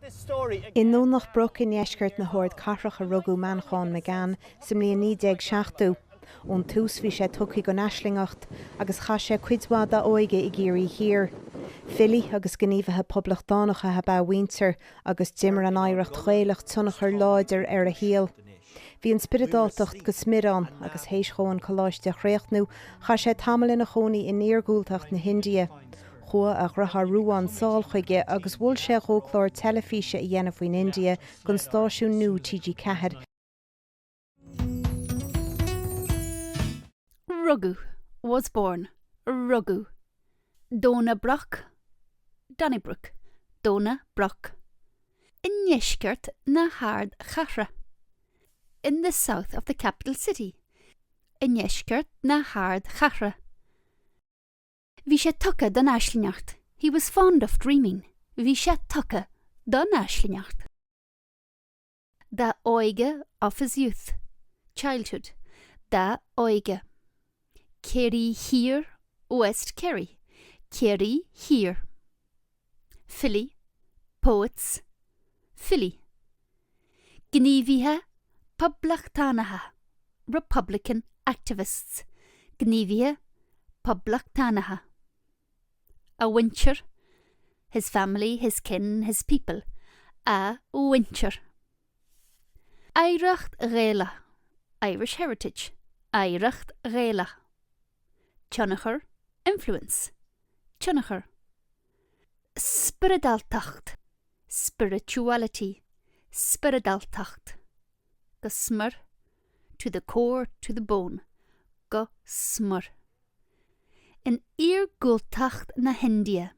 I nDomhnach Broc i ndeisceart na hardchathrach a rugadh Manchán Magan sa mbliain 1970. Ón tús bhí sé tugtha don aislingeacht agus chaith sé cuid mhaith dá óige i gCiarraí Thiar. Filí agus gníomhaithe poblachtánacha ab ea a mhuintir agus d'imir an oidhreacht Ghaelach tionchar láidir ar a shaol. Bhí an spioradáltacht go smior ann agus théis dhó an coláiste a chríochnú chaith sé tamall ina chónaí in iargúltacht na hIndia. Chuaigh a dhriotháir Ruadhán sall chuige agus mhol sé dhó clár teilifíse a dhéanamh faoin India don stáisiún nua TG4. Rugadh, was born, rugadh. Domhnach Broc, Donnybrook, Domhnach Broc. I ndeisceart na hardchathrach. In the south of the capital city. I ndeisceart na hardchathrach. Bhí sé tugtha don aislingeacht. He was fond of dreaming. Bhí sé tugtha don aislingeacht. Dá óige of his youth, childhood. Dá óige. Ciarraí Thiar, West Kerry. Ciarraí Thiar. Filí, poets, filí. Gníomhaithe poblachtánacha, republican activists. Gníomhaithe poblachtánacha. A mhuintir, his family, his kin, his people. A mhuintir. Oidhreacht Ghaelach, Irish heritage. Oidhreacht Ghaelach. Tionchar, influence. Tionchar. Spioradáltacht, spirituality. Spioradáltacht. Go smior, to the core, to the bone. Go smior. In iargúltacht na hIndia,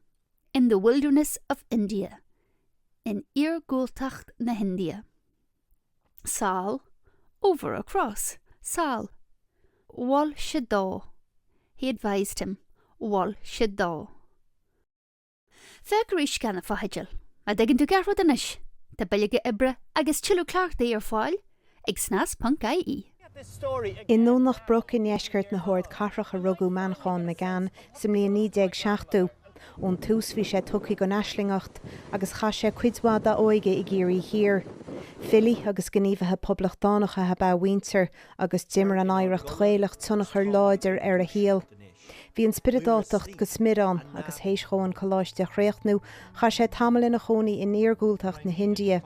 in the wilderness of India. In iargúltacht na hIndia. Sall, over, across. Sall. Mhol sé dó. He advised him. Mhol sé dó. Féach arís gan na fotheidil. An dtuigeann tú gach rud anois? Tá bileoga oibre agus tuilleadh cleachtaí ar fáil ag snas.ie. I nDomhnach Broc i ndeisceart na hardchathrach a rugadh Manchán Magan sa mbliain 1970. Ón tús bhí sé tugtha don aislingeacht agus chaith sé cuid mhaith dá óige i gCiarraí Thiar. Filí agus gníomhaithe poblachtánacha ab ea a mhuintir agus d'imir an oidhreacht Ghaelach tionchar láidir ar a shaol. Bhí an spioradáltacht go smior ann agus théis dhó an coláiste a chríochnú chaith sé tamall ina chónaí in iargúltacht na hIndia.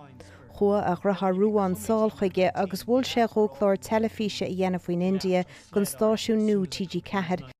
Chuaigh a dhriotháir Ruadhán sall chuige agus mhol sé dhó clár teilifíse a dhéanamh faoin India don stáisiún nua TG4.